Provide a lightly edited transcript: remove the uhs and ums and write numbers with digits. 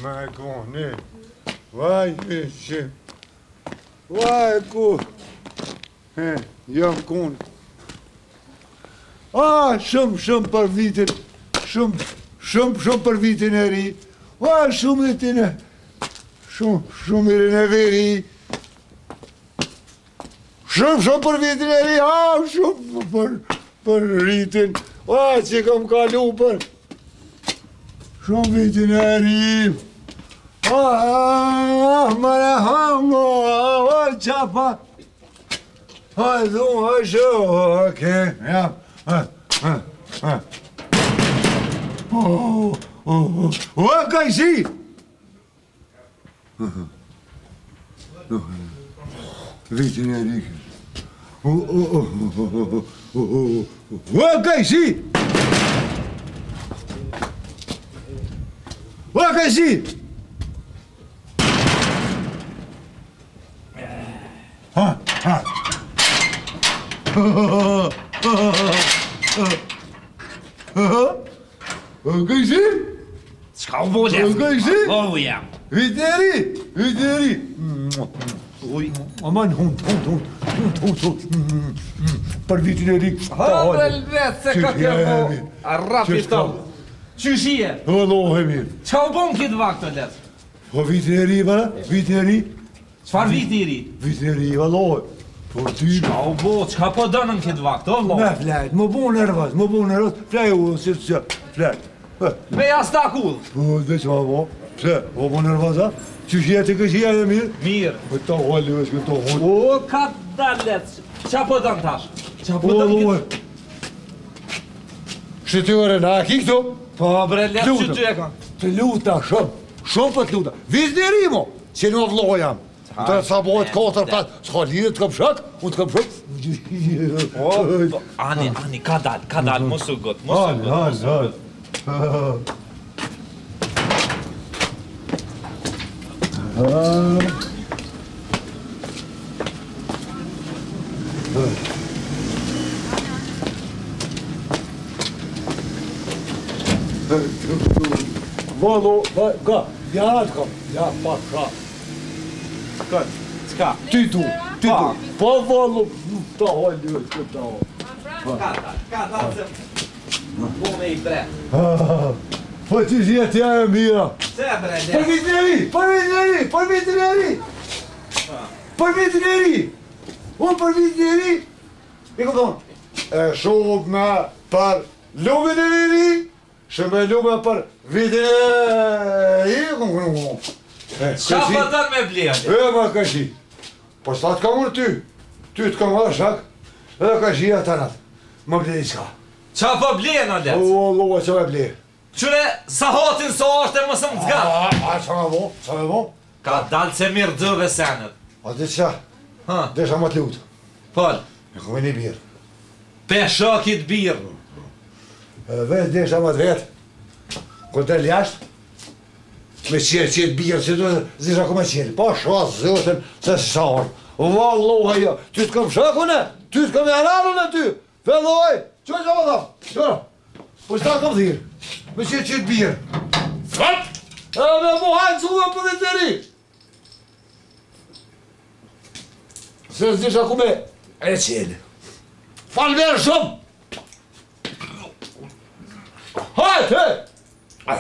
Me koni, vaj që, vaj ku, he, jam kun. A, shumë, shumë për vitin, shumë, shumë, shumë për vitin e ri, a, shumë vitin e, shumë, shumë vitin e veri, Shumë, shumë për vitin e ri, a, shumë për, për vitin, a, që kam kalu për, shumë vitin e ri, a, a, mëre, ha, më, a, qapa, a, du, a, shë, a, ke, ja, a, a, a, o, o, o, o, kajsi! Vitin e ri. O, o, o, o, o, o, o, kajsi! O, kajsi! Ha, ha. O, kajsi? Çka u bo le? Kajsi? O, jam. Vitin e ri, vitin e ri. Uj. Aman, hund, hund, hund, hund, hund, hund. Për vitin e ri. Ha, bre, vetë se ka kjo po. Arrapi Qysh ka? to. Qysh je? Vëllohe mirë. Çka u bon këtë vakt të letë? Po vitin e ri, bëre? Vitin e ri? Çfarë viti i ri? Vitin e ri, vëllohe. Po ty... Çka u bo? Çka po dënë në këtë vakt, o vëlla? Me flajt, më bu nervoz, më bu nervoz, flaj u, si që, flaj. Me jastak udhë. Po, dhe që ma bo? Pse, po bu nervoz, a? Qysh je ti këqija e mirë? Mirë. Po të holi, veç këto holi. O, ka dalet. Qa po dënë tash? Qa po Po, dënë vëlloj. këtë? Shqytyre, na e ki këtu? Po, bre, letë Lutem. që ty e kam. Të luta shumë, shumë po të luta. Vitin e ri, mo, që në vëlloj jam. Të sa bëhet 4, 5, s'ka lidhje të kam shok, unë të kam shok. O, po, ani, ani, ka dal, ka dal, mos u got, mos u Hajde, got. mos hajde, u got. hajde. Ah. Volo, va, ga, ja të kam, ja pa ka. Ka, Çka? ti du, ti du. Po volo, ta holi, të ta holi. Ka dal, ka dal se... Po me i bre. Po që jetë ja e mira. Se bre, Për le. vitin e ri, për vitin e ri, për vitin e ri. Për vitin e ri. Unë për vitin e ri, i kom thonë, e shumë për lumin e ri, shumë e lume për vitin e ri, kom kënu. E, Qa po dënë me ble, le? E, ma këshi. Po sa të kam unë ty, ty të kam edhe shak, edhe këshi e tënat. Më ble diçka. Qa po ble, në O, letë? o, o, që me ble. Qyre, sahatin sa është e mos më zgat. A, a, qa me bo, qa me bo? Ka dal se mirë dëve senet. A di qa, Ha, desha më të lutë. pol. E kom një birë. Pe shokit birë. Edhe veç desha më të vetë. Kur del jashtë, me qelë, qelë birë, që du, zisha ku me qelë. Po shoh zotën se sa orë. Vallohe jo, ty të kam shokun e, ty të kam jaranun e ty. Felloj, që që më tham, që? Po qëta kam thirë, me qelë qelë birë. Fat! E me mu hajnë që për vitin e ri. Se s'disha ku me e qelë. Falë shumë! Hajt, he!